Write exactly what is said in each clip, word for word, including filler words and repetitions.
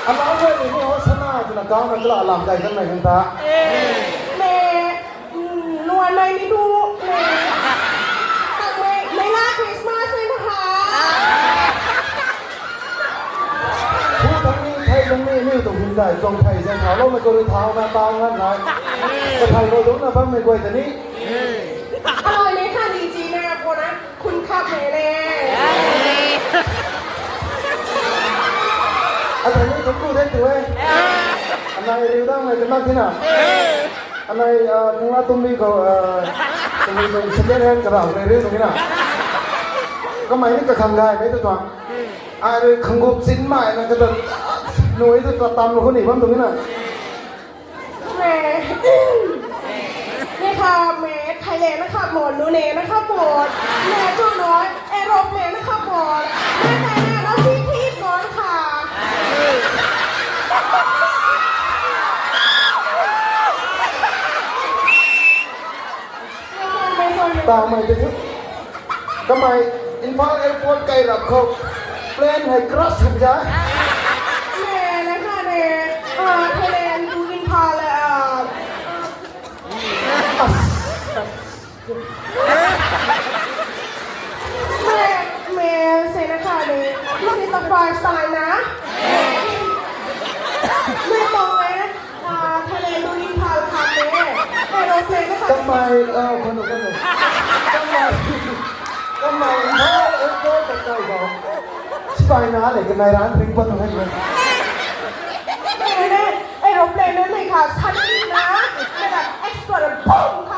Alam guay ni ho sana twna kauna kala alam kai kan mei kan ta. Me, mm, nuan mei ni tu, me. Tak mei, mei la Christmas ni na ha. Hu thang ni, thei thang ni, ni tu hun dai, tuang thei zang thau lou na ko rui thau na ta ngan na. Ka thei ko dungc na bam mei guay ta ni. Aloi ni kha ni chi na ko na. Khun khap mei le. Athei ni kum tu den tu e. Anai riu dang mei kanak thina. Anai, ah, kung la tum mi ko, ah, tum mi ko second hand karau rei riu tum na. Kamei ni kakhang gay mei tu tuang. Ai rui khang gup sin mai na kata. Nui tu ta tam lu ni bam tum na. Me, ni kha me, Thailand na kha mon, nu ne na kha mon, me tu noi, aeroplane na kha mon, me Thailand na si thi mon kha. Tau mei te thu. Kamei Imphal airport kai rap khou plane hei crash hak ja. Ne, na kha ne, ah, Thailand tu Imphal, ah. As. Me, me, se na kha ne. This is the first time na. Me tong e. Ah, Thailand tu Imphal khat e. Aeroplane na khat. Kamei, ah, kanu, kanu. Kamei, kamei Imphal airport ta kai bam. Sipai na le kanei ran ring pat hei. Aeroplane na nei kha sat na. Mei ta extra boom kha.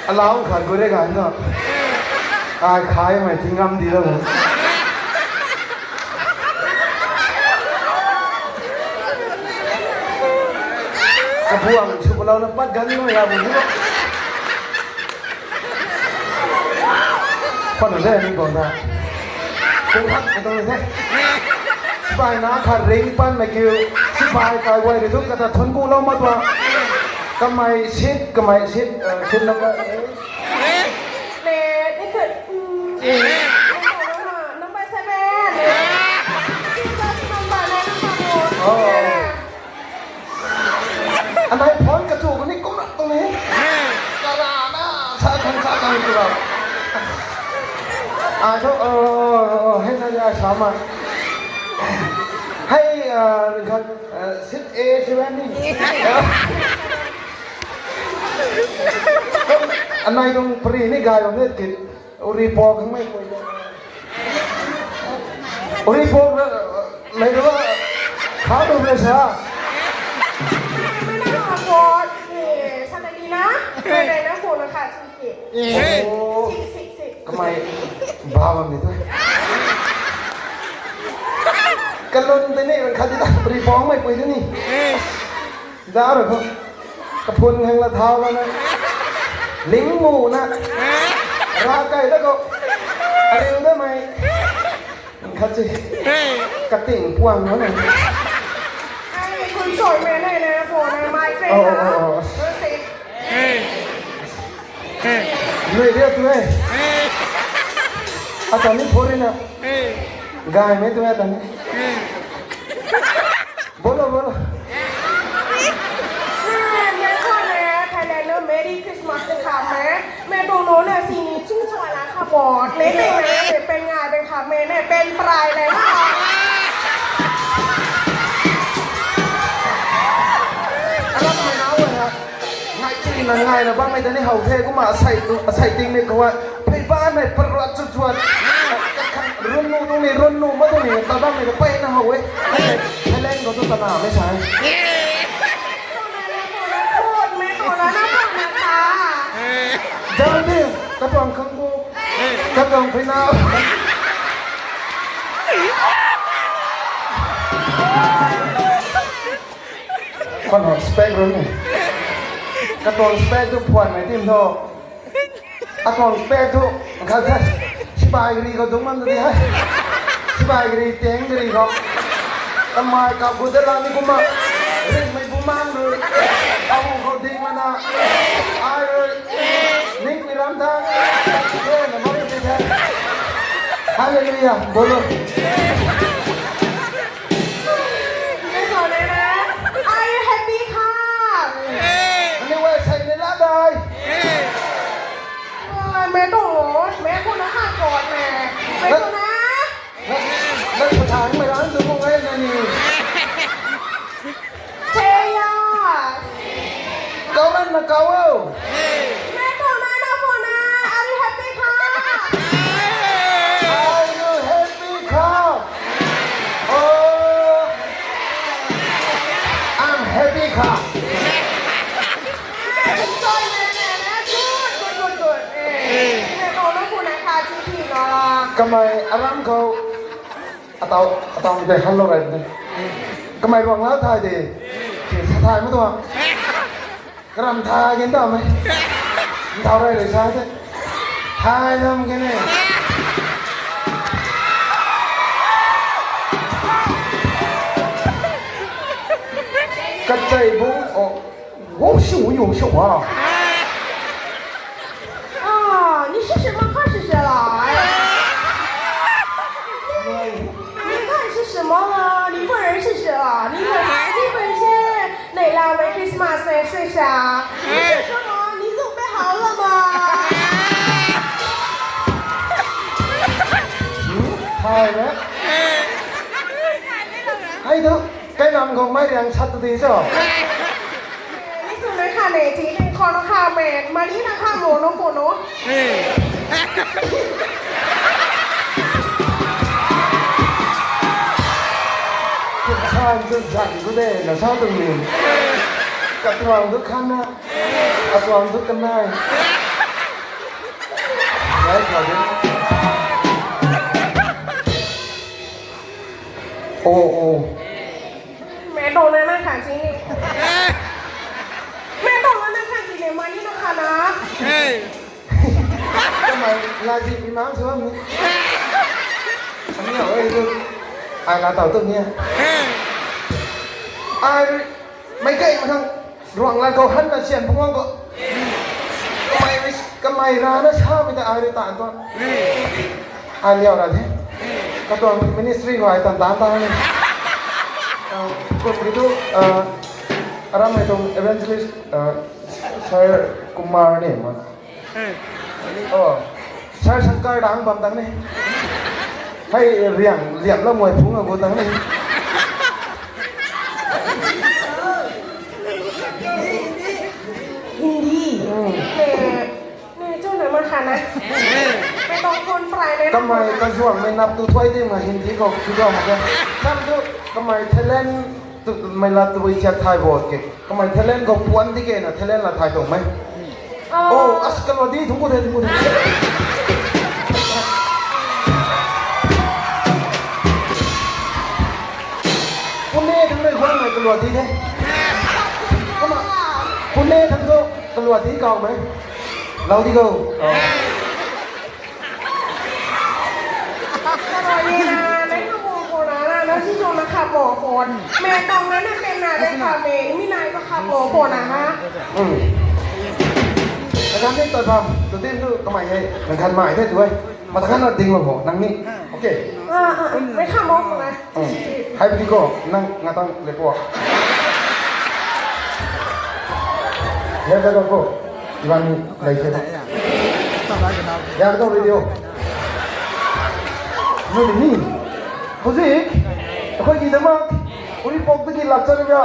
Alau khat gure gan na. Ai khai mei tingam di lo. Kabuang su palau na pat gan lo ya bu. Khwan na de ni ko na. Kung hak ka tong se. Sipai na khat ring pan na kiu. Sipai kai guay ri tu kata thun ku lo ma tua. Kamei seat, kamei seat, eh, seat number eight. Eight, eight, mm. Number seven. Number nine, number one. Oh. Anei phone kachu kani kum rak tuang ni. Karana sa khang sa khang tu rak. Ai thu, oh, oh, oh, hei na ya sa ma. Hei, ah, khat, ah, sit A seven ni. Anei tuang pri ni gay bam ni kit. Uri pok hang mei pui. Uri pok na, lei na, kha tu na sa. Mei na pok, eh, sa na ni na, mei na pok na kha sing ki. Oh. Sing, sing, sing. Kamei, ba bam ni tu. Kalun te ni, kha ti ta, uri pok mei pui tu ni. Za ru khou. Kaphun hang la thau la na. Ling mu na. Ra kai la khou. Ariu da mei. Khat si. Kating puang na na. Ai, kun soi mei na na, phone na, my friend na. Oh, oh, oh. Nui dia tu e. Ata ni phone na. Gay mei tu e ata ni. Bolo, bolo. Mei khou ne, Thailand na Merry Christmas te kha mei. Mei tuang nu na sini ching chua la kha bot. Ne ne ne, pen ngai pen kha mei ne, pen prai le na. Aram mei na wa ha. Ngai chiri na ngai na bam mei ta ni how the, kumna asei tu, asei ting ni khou a. Phey ban mei parwat chu chuat. Run nu tu ni, run nu ma tu ni, ta bam mei ta pey na how e. Thailand khou tu ta na mei sa e. Jam di, katuang khang bu, katuang phey na. Kwan ho spec run ni. Katuang spec tu phuan mei tim tho. Atuang spec tu, khat the. Sipai ri khou dungc lam ta di hei. Bai gri, teng gri khou. Kamei kap gut da la ni kumna. Ringmei bu mang rui. Abu khou ding mana. Ai rui. Ning pi ram tha. Ye na mak ti tha. Hallelujah. Bolo. Are you happy kha? Ani wai sai ni la dai. Oi, mei tuang, mei khou na kha kawt ne. Mei khou na. Nang, nang sa thai mei rang tu mung ai na ni. Say yes. Kau na na kau o. Mei khou na na khou na. Are you happy kha? Are you happy kha? Oh, I'm happy kha. Good, good, good, good. Kamei aram khou atau, atau de hal lo rai de. Kamei ruang la thai de. Sa thai ma tuang. Karam thai gen ta mei. Thau rai rui sa the. Thai nam ke ne. Kachei bung o. Wo shu yo shu wa. 啊，你是什么？他是谁来？你看是什么了？你本人是谁啊？你本你本身哪来的 Christmas 呢？是啥？你是什么？你准备好了吗？嗯，好了。还有，该男狗卖粮吃的对手。 Ni sw na kha ne, ti ne, khou na kha me, mani na kha mo no ko no. Khan tu zan tu de, na sa tu ni. Katuang tu khan na, katuang tu kanai. Nai kha de. Oh, oh. Mei tuang na na khan si ni. Mei tuang na na khan si ni, mani na kha na. Kamei lazy pi mang sw am ni. Ami hau ei tu. Ai la tau tu ni. Ai mei kei ma thang ruang la khou han na sian phung khou. Kamei, kamei ra na sa mi ta ai rui tan tuang. Ai liau ra the. Katuang ministry khou ai tan tan tan ni. Ah, kum ki tu, ah, aram mei tuang evangelist, ah, Sir Kumar ni ma. Oh, Sir Shankar dang bam tang ni. Hei riang liam lam mei phung a gu tang ni. Hindi. Hmm. Ne, ne, chu na ma kha na. Mei tuang phone prai ne. Kamei kazuang mei nap tu thuai di ma Hindi khou tu do ma ke. Kam tu kamei Thailand tu mei la tu bui chat thai bo ke. Kamei Thailand khou puan di ke na Thailand la thai tuang mei. Oh, as kalwa di thung ku the, thung ku the. Pune thang rui guang mei kalwa di the. Kumna, Pune thang tu kalwa di kau mei. Lau di kau. Oh. Karo ye na, na tu ko ko na na, na si jo na kha bo ko. Mei tuang na na pen na de kha mei, mi nai ko kha bo ko na ha. Hmm. Nang kan ni ta tham, tu tin tu kamei hei, nang kan mai the tu hei. Ma ta kan na ding lo ho, nang ni. Okay. Ah, ah, ah, mei kha bo ko na. Hmm. Hai pui di ko, nang ngatang le po. He da ko, iwan ni lai se. Ya ko video. Nu ni. Houzik, akhoi ki dama, uri pok tu ki lak char ya.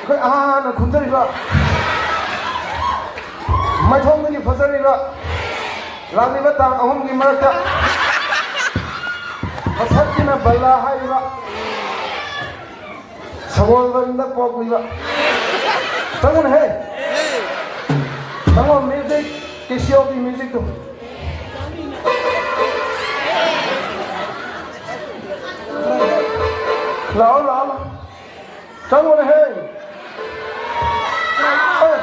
Akhoi aha na khun char ya. Mai thong tu ki phachar ya. Lam ni ba tang ahum ki marak ta. Masat ki na bala hai ya. Sawol ban da pok ni ba. Tangwan he. Tangwan music, Casio ki music tu. Lao, lao, lao. Tangwan he. Eh.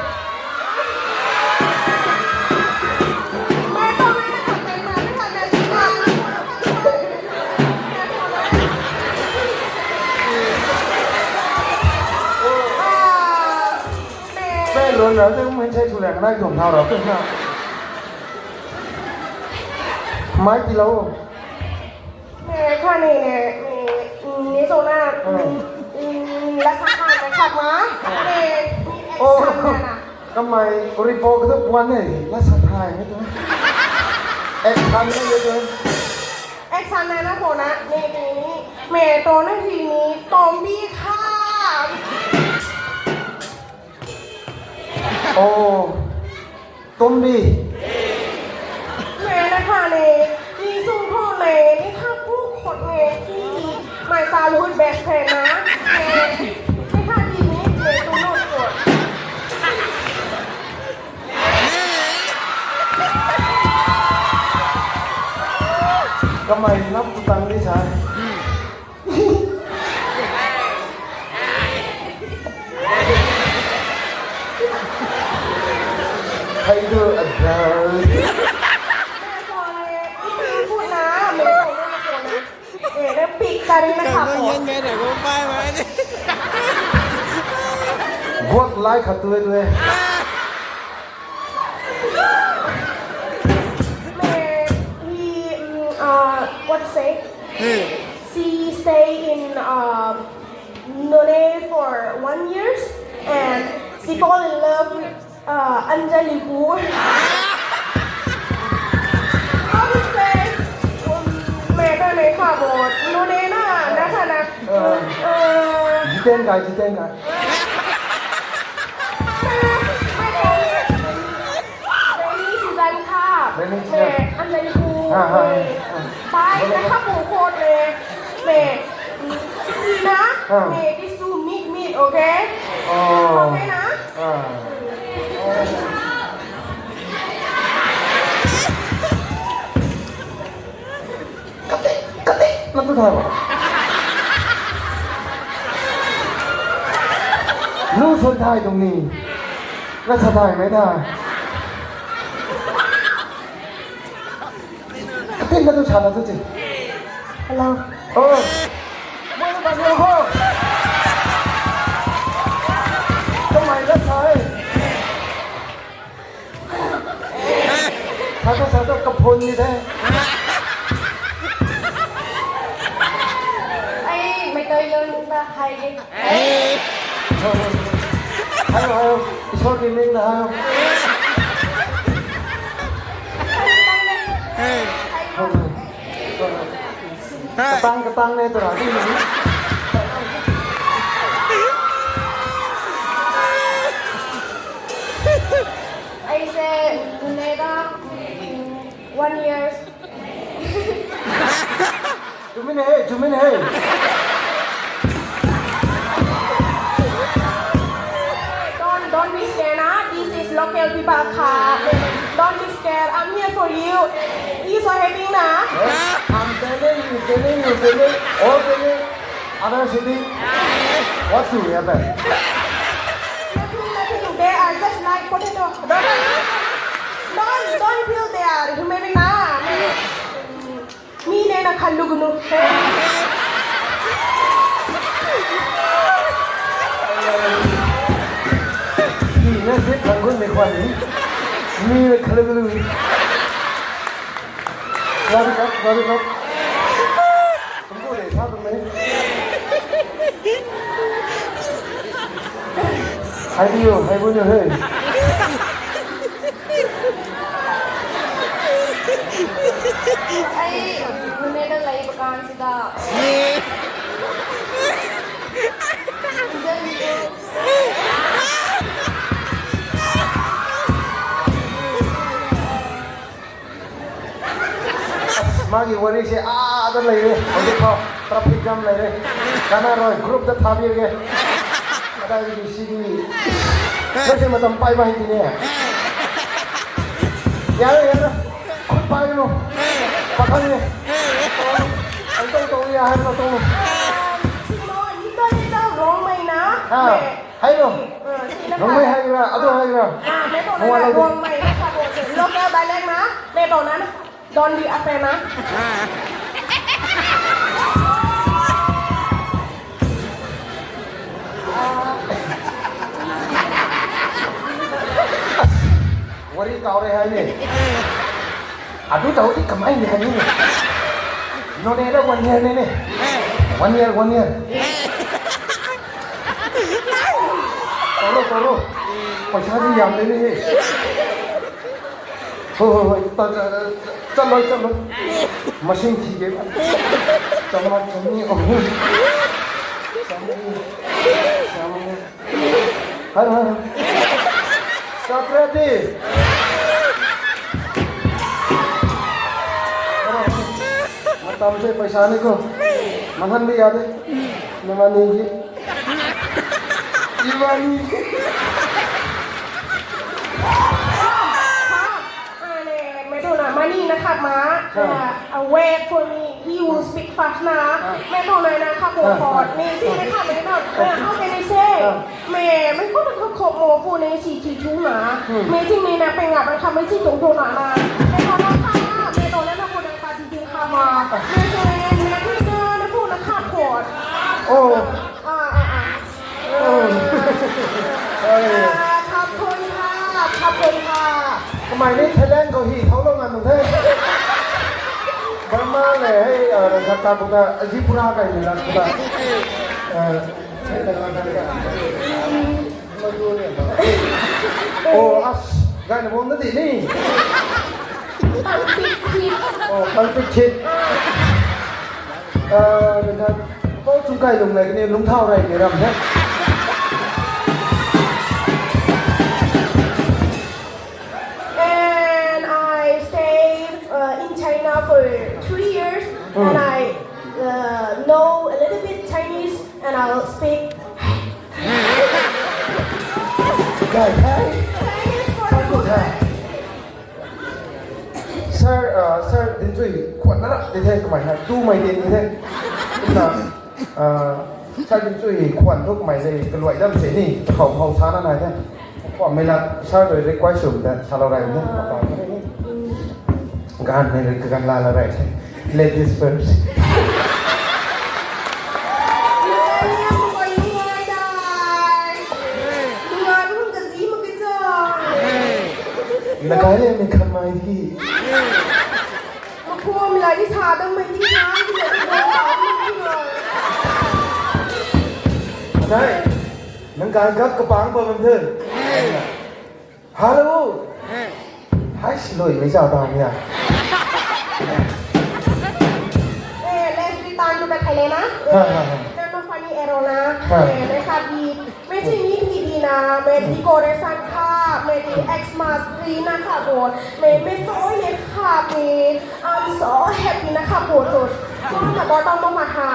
Ron ra tu mei sei ku le nai tuang thau ra tu na. Mai ti lo. Mei kha ni ne, ni so na, la sa kha na khat ma. Ni, ni Oh. Exam na na. Kamei report ka tu puan ne, la sa thai ne tu. Exam na ye tu. Exam na na ko na, ni ni ni. Mei tu na hi ni, tombi kha. Oh, tumbi. Mei na kha le, ni sung kho le, ni kha ku khot le, ni mei sa lu best friend na. Mei, ni kha di ni, mei tu no khot. Kamei lap tu tang ni sa. Hei tu adult. Guak lai khat tu e tu e. He, mm, uh, what to say? She stay in, um, Noney for one years and she fall in love with, uh, Anjali Pu. How to say? Um, mei ta nei kha bo. Noney na, na kha na. Uh, Jiten kai, Jiten kai. Rainy season kha. Rainy season. Mei, Anjali Pu. Ha, ha, ha. Bai na kha pu khot le. Mei, na. Ha. Mei, this two meet, meet, okay? Oh. Okay na? Ha. Kati, kati, na tu thai. Nu sun thai tuang ni. Na sa thai mei thai. Kati na tu sa na tu chi. Hello. Oh. Mo na ba ho. Kamei la sa e. Sa ta, sa ta, kaphun ni de. Ai, mei tei lun ta hai ge. Hai. Hai, hai. Isor ki ming na hai. Hai. Katang, katang ne, tu ra di ni. Aise, Noney ta, mm, one year. Chumin he, chumin he. Don't, don't be scared, na. This is local people kha. Don't be scared. I'm here for you. He's so happy na. Yes, I'm telling you, telling you, telling, all telling other city. What do you have? Nothing, nothing. They are just like potato. Don't, don't, don't feel they are human na. Mi ne na khan lu gunu. Mi na se khan gun me khwan ni. Mi na khan lu gunu. Love it up, love it up. Kum ku de sa tum me. Hai diu, hai bu niu he. Ai, Noney ta lei bakan sida. Magi wari se, ah, ta lei re. Hadi pa, traffic jam lei re. Kana roi, group ta thabi re. Ada di si di. Kasi matam pai bai di ne. Ya, ya, ya. Khut pai no. Pakan ne. Ang tong tong ya, ang tong tong. Nito, nito, wrong mai na. Ah. Hai lo. Nung mei hai ra, adu hai ra. Nung wa lo. Local dialect na, mei bo na, don't be offend na. Kau re hai ni. Adu tau ti kamei ni hai ni. No ne da one year ne ne. One year, one year. Tau lo, tau lo. Paisa ni yam de ni. Hoi, hoi, hoi. Ta, ta, ta, chat lo, chat lo. Machine thi ke. Chama, chami, oh. Chami. Chami. Hello, hello. Stop ready. Matam se paisa ni ko. Mahan bhi yaad hai. Namani ji. Imani ji. Mei tuang na money na khat ma. Wait for me. He will speak fast na. Mei tuang na na khat ko khat. Mei si mei khat mei na. How can I say? Mei, mei khou na khou mo khou na si ti thu na. Mei si mei na peng na peng khat mei si tuang tuang na na. Mei tuang na khat. Mei tuang na na khou na khat si ti khat ma. Mei tuang na na khou na khat khat. Oh. Ah, ah, ah. เออ เออ ขอบคุณค่ะ ขอบคุณค่ะ ทำไมนี่ Thailand เขาหี่เขาลงกันตรงเท่ Burma เลย ให้ เอ่อ นะครับ ตามปกติ Tripura กันอยู่นะ เอ่อ ใช่ไหมครับ โอ้ อัส กันผมนั่นดินี่ โอ้ มันปิดคิด เอ่อ นะครับ ก็จุงไก่ลงไหนกันเนี่ย ลงเท่าไหร่เนี่ย รำเนี่ย And I stayed uh, in China for three years, and I uh, know a little bit Chinese, and I'll speak ได้ Chinese for ได้ the ได้ Sir, uh, Sir Dinchui khwan na rap di the kamei ha, tu mei din di the. Na, uh, Sir Dinchui khwan thu kamei le kaluai dam se ni, khou khou sa na nai the. Khwan mei la, Sir tu request sum ta sa lou rai the. Gan mei le gan la lou rai the. Ladies first. Na kai le mi khan mai di. Makhum la di sa dang mai di sa di la di sa dang mai di. Nai, nang kai gap kapang pa man the. Hello. Hai si loi mei sa ta nia. Eh, let's return to the Thailand na. Ha, ha, ha. Nang ma funny arrow na. Ha. Eh, let's have the Mei ti ni phi di na, mei decoration kha, mei ti Xmas tree na kha bo, mei mei soi le kha mei, I'm so happy na kha bo tu. Kong kha bo tang bo ma ha.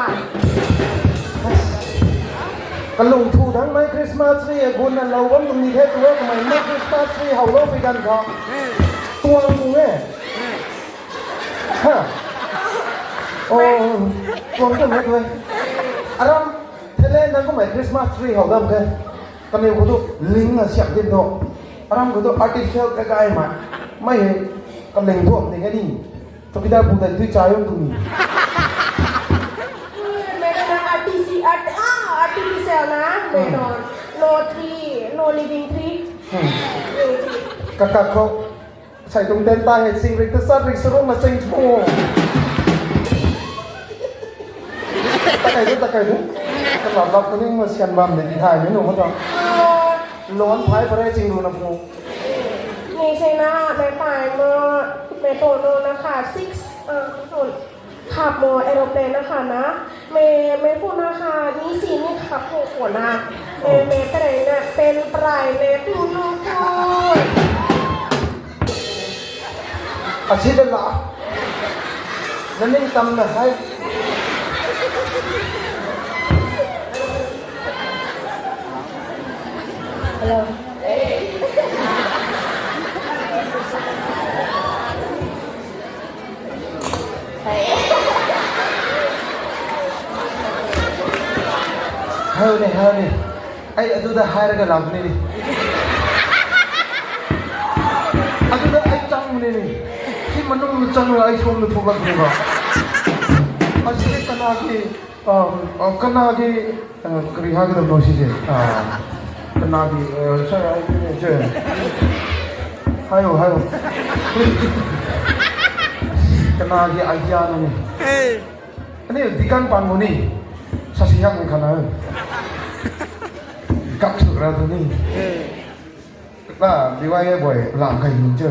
Kalung thu thang mei Christmas tree e, gun na lou bam tum ni the tu, kamei mei Christmas tree how lou pi gan kha. Tuang mu e. Ha. Oh, tuang tu me tu e. Aram Thailand nang kumhmei Christmas tree how dam khe. Kaniw khou tu ling na siam din tu. Aram khou tu artificial kakai ma. Mei hei kaling thuam ding kani. Chowkidar pu tei tui chai ung tu ni. Mei na artifi-, art-, ah, artificial na, mei no. No tree, no living tree. Hmm. Kaka khou. Sai tuang ten ta hei sing rik ta sat rik sarung na cheng thu. Takai tu, takai tu. Kalap lap tu ni ma sian bam de di thai ni nu ma ta. Lon phai pare ching ru na phu. Ni sei na, mei pai ma, mei to no na kha six, ah, to. Khap mo aeroplane na kha na, mei, mei phu na kha, ni si ni khap phu phu na, mei, mei pray na, pen pray na, tu nu phu. Asi da la. Naning tam na hai. Hello. Hau ni, hau ni. Ai, atu da hai raga lam ni ni. Atu da ai chang ni ni. Si manung chang ai som ni thok lak ni ba. Asi ni kana ki, ah, ah, kana ki, ah, kari ha ki dam no si je. Ah, kana ki, ah, sa ai ni je. Hayo, hayo. Kana ki idea na ni. Ani dikan pan mo ni. Sasi hak ni khana. Kap suk ra tu ni. La, B Y A boy, lam kai ni chu.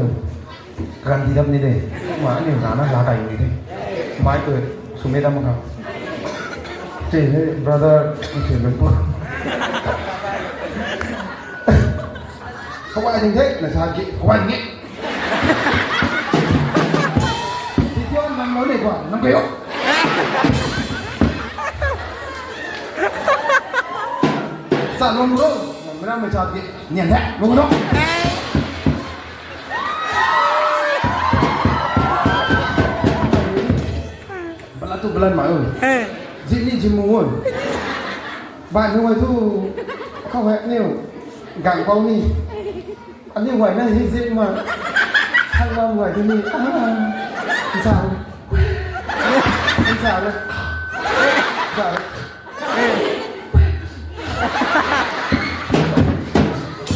Gan di dam ni de. Ma ani na na la kai ni de. Mai tu sumedam ka. Che, hey, brother, ni che, brother. Kawai ding the, na sa ki, kawai ding e. Video nang lo ne kwa, nang kayo. Sa long bro, nang mera me sa ki, nian the, long bro. Bala tu bala ma oi. Jim ni jim mu oi. Ba nu oi tu, kau hek ni, gang pau ni. Ani huay na hi zik ma. Thang lam huay di ni. Ah, nsa. Nsa le. Nsa le.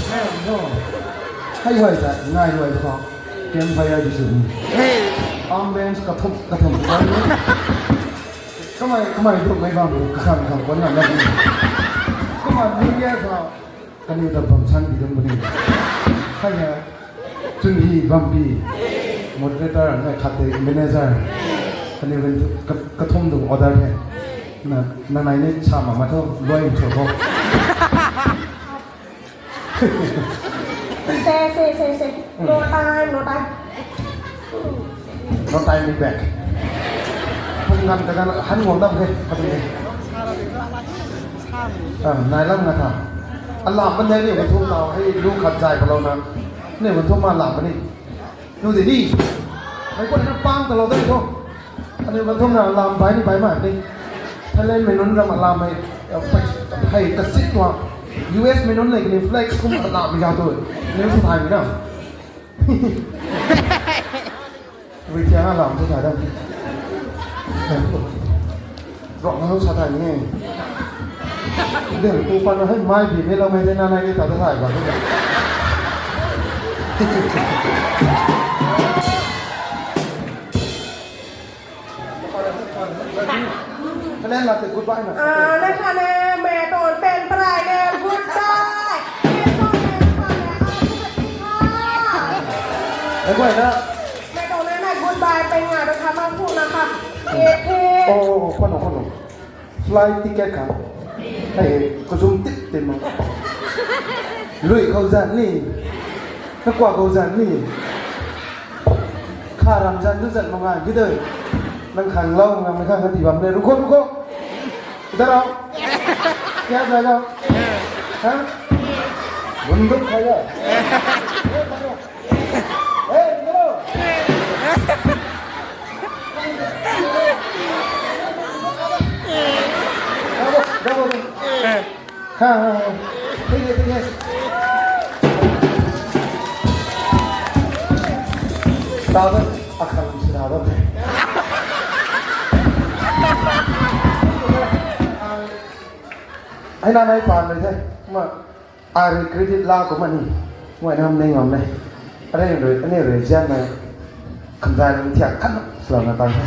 Eh, no. Hai huay ta, ngai huay ta. Campfire di su. Arm bands kathum, kathum. Kamai, kamai tu mai bam, kakhang khang kon na na. Kamai ni ya ka. Kaniw ta bam sang di dam puni. Kanya chun hi bam pi. Moderator na khat tei manager. Kaniw kan ka, kathum tu order he. Na, na nai ni sa ma ma tho, loi cho tho. Say, say, say, say. No time, no time. No time me back. Phung ngan ta gan han ngam dam he, patun he. Ah, nai lam nga tha. Alam ban de ni, thum tau, hei lu khat zai palou na. Ni thum ma lam ni. Nu de ni. Hei ko na pang ta lou de ko. Ani ban thum na lam bai ni bai ma ni. Thailand mei nunc ram alam hei. Hei ka sit tua. U S mei nunc le ni flex kum alam ya tu. Ni sa thai ni na. Wi thiang a lam sa thai dam. Rong na sa thai ni. Deng tu pan hei mai bi mei lam hei de na nai ni ta ta thai ba. Kalen la te goodbye na. Ah, na kha ne, mei tuang pen prai ne, goodbye. Mei tuang ne, na kha ne, ah, sawasdee kha. Ei, guay na. Mei tuang ne, na goodbye, pen nga, na kha, ma phu na kha. Ye the. Oh, oh, oh, kono, kono. Flight ticket kha. Hei, kazum tip tip ma. Lui khou zan ni. Kakwa khou zan ni. Kha ram zan tu zan ma ngai, gidoi. Nang khang lou, nang khang kati bam le. Rukho, rukho. Idhar aao. Kya jayega? Ha? Bunduk khayega? Hey, bro. Bravo, bravo, bravo. Ha, ha, ha. Thik e, thik e. Tau ta, akhang si tau ta. Ai na nai pan le the. Ma, ai rui credit la kum ani. Muai nam nei ngam le. Arei rui, ani rui zian na. Khamzai nunc thiak khan swlou na tang the.